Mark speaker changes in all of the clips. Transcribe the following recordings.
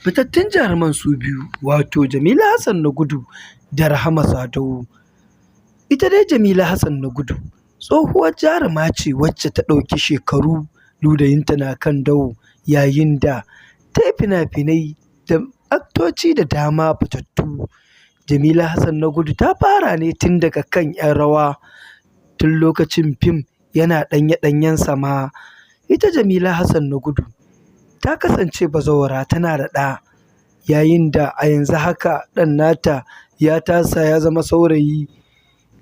Speaker 1: Fitattun jaruman su biyu, wato Jamila Hassan Nagudu da Rahama Sadau. Ita dai Jamila Hassan Nagudu tsohuwar jaruma ce wacce ta ɗauki shekaru ludayinta na kan dawo, yayin da ta yi fina-finai da aktoci da dama fitattu. Jamila Hassan Nagudu ta fara ne tun daga kan 'yan rawa, tun lokacin fim yana ɗanye-ɗanyensa ma. Ita Jamila Hassan Nagudu ta kasance bazawara, tana da ɗa, yayin da a yanzu haka ɗan nata ya tasa ya zama saurayi.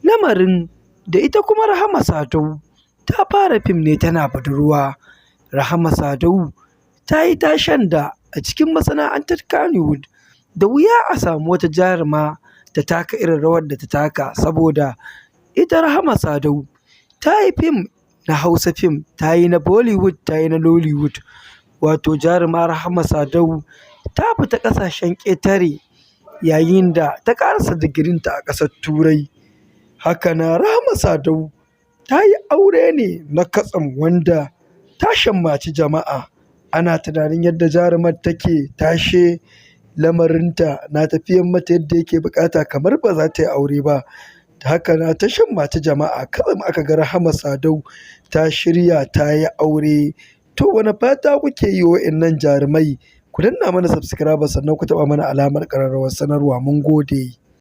Speaker 1: Lamarin da ita kuma Rahama Sadau ta fara fim ne tana budurwa. Rahama Sadau ta yi tashen da a cikin masana'antar Kannywood da wuya a samu wata jaruma ta taka irin rawar da ta taka, saboda ita Rahama Sadau ta yi fim na Hausa fim, ta yi na Bollywood, ta yi na Nollywood. Wato jaruma Rahama Sadau ta fita ƙasashen ƙetare yayin da ta ƙarasa digirinta a ƙasar Turai. Haka nan Rahama Sadau ta yi aure ne na kwatsam wanda ta shammaci jama'a. Ana tunanin yadda jarumar take tashe, lamarinta na tafiyan mata yadda yake buƙata, kamar ba za ta yi aure ba. Haka na ta shammaci jama'a, kwatsam aka ga Rahama Sadau ta shirya ta yi aure. To, wane fata kuke yi wa wa'innan jarumai? Ku danna mana subscribe, sannan ku taɓa mana alamar ƙararrawar sanarwa. Mun gode.